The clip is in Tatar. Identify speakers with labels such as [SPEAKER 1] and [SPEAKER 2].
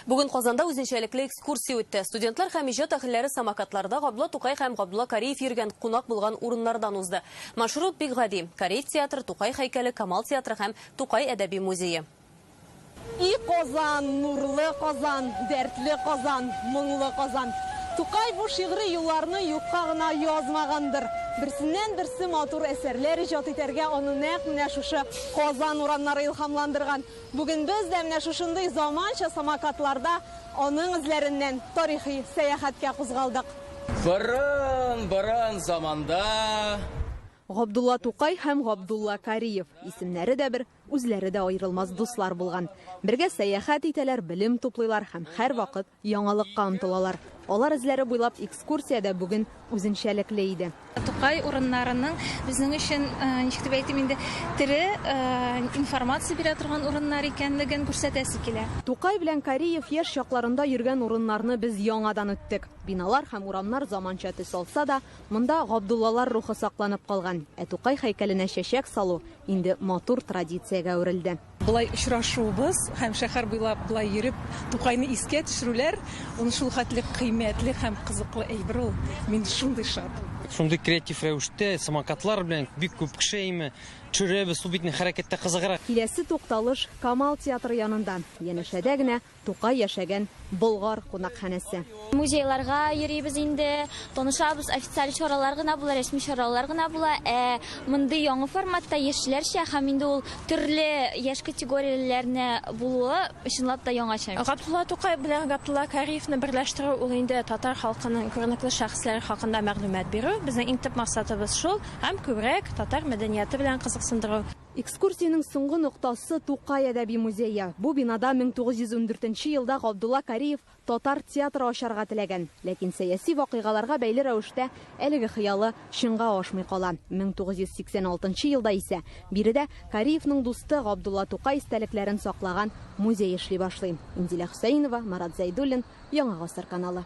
[SPEAKER 1] Бүген Казанда үзенчәлекле экскурсия үтте. Студентлар һәм иҗат әһелләре самокатларда Габдулла Тукай һәм Габдулла Кариев йөргән, кунак булган урыннардан узды. Маршрут бик гади. Кариев театры, Тукай һәйкәле, Камал театры һәм Тукай әдәби музее.
[SPEAKER 2] И Казан, нурлы Казан, дәртле Казан, моңлы Казан. Тукай бу шигъри юлларны юкка гына язмагандыр. Берсеннән-берсе матур әсәрләр иҗат итәргә аны нәкъ менә шушы Казан урамнары илһамландырган. Бүген без дә менә шушындый заманча самокатларда аның эзләреннән тарихи сәяхәткә кузгалдык.
[SPEAKER 3] Борын-борын заманда.
[SPEAKER 2] Габдулла Тукай һәм Габдулла Кариев, исемнәре дә бер, үзләре дә аерылмас дуслар булган. Бергә сәяхәт итәләр, белем туплыйлар һәм һәрвакыт Яңалыкка омтылалар. Алар эзләре буйлап экскурсия дә бүген үзенчәлекле иде.
[SPEAKER 4] Тукай урыннарының безнең өчен, ничек дип әйтим инде, тере информация бирә торган урыннар икәнлеген күрсәтәсе килә.
[SPEAKER 2] Тукай белән Кариев яшь чакларында йөргән урыннарны без яңадан үттек. Биналар һәм урамнар заманча төс алса да, монда Габдуллалар рухы сакланып калган. Ә Тукай һәйкәленә чәчәк салу инде матур традициягә әверелде.
[SPEAKER 5] Болай очрашуыбыз һәм шәһәр буйлап болай йөреп, Тукайны искә төшерүләр, ул шул хәтле кыйммәтле һәм кызыклы әйбер ул. Мин шундый шат.
[SPEAKER 6] Шундый креатив рәвештә, самокатлар белән бик күп кеше әйме, төшерәбез, ул бит инде хәрәкәттә кызыграк.
[SPEAKER 2] Киләсе тукталыш, Камал театры янында. Янәшәдә генә Тукай яшәгән Болгар кунакханәсе.
[SPEAKER 7] Музейларга йөрибез инде, танышабыз, официаль чаралар гына була, рәсми чаралар гына була. Ә мондый яңа форматта яшьләрчә һәм инде ул төрле яшь категорияләренә булуы чынлап та яңача.
[SPEAKER 4] Габдулла Тукай белән Габдулла Кариевны берләштерү ул инде татар халкының күренекле шәхесләре хакында мәгълүмат бирү. Безнең иң төп максатыбыз шул һәм күбрәк татар мәдәнияте белән кызыксындыру.
[SPEAKER 2] Экскурсиянең соңгы ноктасы, Тукай әдәби музее. Бу бинада 1914 нче елда Габдулла Кариев татар театры ачарга теләгән. Ләкин сәяси вакыйгаларга бәйле рәвештә әлеге хыялы чынга ашмый кала. 1986 нчы елда исә биредә Кариевның дусты Габдулла Тукай истәлекләрен саклаган музей эшли башлый. Инзилә Хөсәенова, Марат Зәйдуллин, Яңа Гасыр каналы.